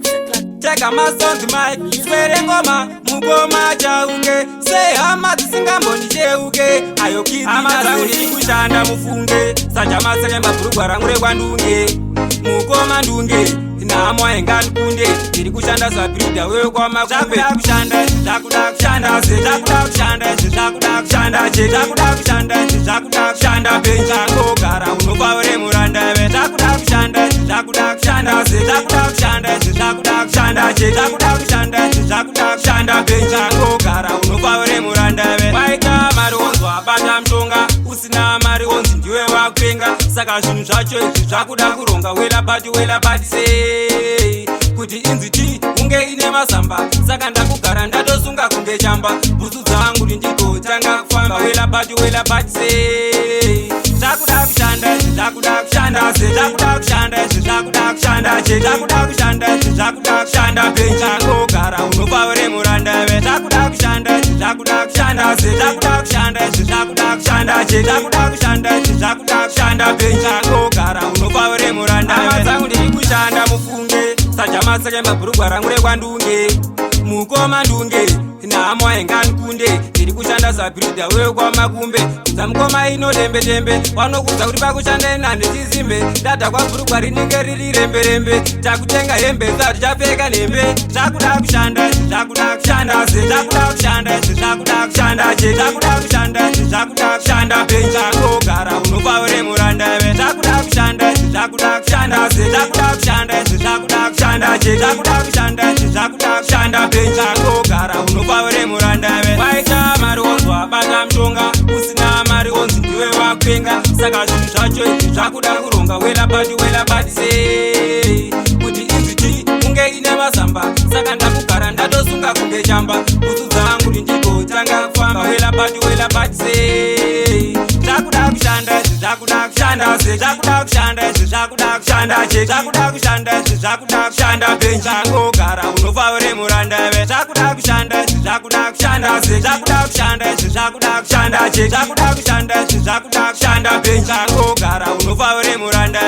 Tega masonzi mai swere ngoma mukoma chauke sehama dzisingambondicheuke. Ayo hama dzangu, ndiri kushanda mufunge sajamaseke mabhurugwa rangu rekwandunge mukoma ndunge nhamo haingandikunde. Ndiri kushanda sabhiridha wekwamakumbe. Kushanda zvakuda kushanda, zvakuda kushanda, zvakuda kushanda, zvakuda kushanda, zvakuda kushanda penjangogara unofa uri muranda. Zvakuda kushanda, zvakuda kushanda, zvakuda kushanda, zvakuda kushanda, zvakuda kushanda, zvakuda kushanda penjangogara unofa uri muranda. Waita mari onzwa abata mushonga, usina mari onzi ndiwe wakupenga. Saka zvinhu zvacho izvi zvakuda kuronga. Wela bati wela bati sei kuti inzi ti kunge ine mazamba. Saka ndakugara ndatosunga kunge chamba bhutsu dzangu ndigotanga kufamba. Wela bati wela bati sei zvakuda kushanda, zvakuda kushanda, zvakuda kushanda, zvakuda kushanda, zvakuda kushanda, zvakuda kushanda penjangogara unofa uri muranda. Zvakuda kushanda, zvakuda kushanda, zvakuda kushanda, zvakuda kushanda, zvakuda kushanda, zvakuda kushanda penjangogara unofa uri muranda. Hama dzangu, ndiri kushanda mufunge sajamaseke mabhurugwa rangu rekwandunge mukoma ndunge nhamo haingandikunde. Ndiri kushanda sabhiridha wekwamakumbe kudza mukoma ino dembe dembe vanokudza kuti pakushanda inhande chizimbe ndadhakwa bhurugwa rinenge riri rembe rembe. Takutenga hembe satichapfeka nhembe. Zvakuda kushanda, zvakuda kushanda, zvakuda kushanda, zvakuda kushanda, zvakuda kushanda, zvakuda kushanda penjangogara unofa uri muranda. Zvakuda kushanda, zvakuda kushanda, zvakuda kushanda, zvakuda kushanda, zvakuda kushanda, zvakuda kushanda penjangogara unofa uri muranda. Waita mari onzwa bata mushonga, usina mari onzi ndiwe wakupenga. Saka zvinhu zvacho izvi zvakuda kuronga. Wela bati wela bati sei kuti inzi ti kunge ine mazamba. Saka ndakugara ndatosunga kunge chamba bhutsu dzangu ndigotanga kufamba. Wela bati wela bati sei zvakuda kushanda, zvakuda kushanda, zvakuda kushanda, zvakuda kushanda, zvakuda kushanda, zvakuda kushanda penjangogara unofa uri muranda. Zvakuda kushanda, zvakuda kushanda, zvakuda kushanda, zvakuda kushanda, zvakuda kushanda, zvakuda kushanda penjangogara unofa uri muranda.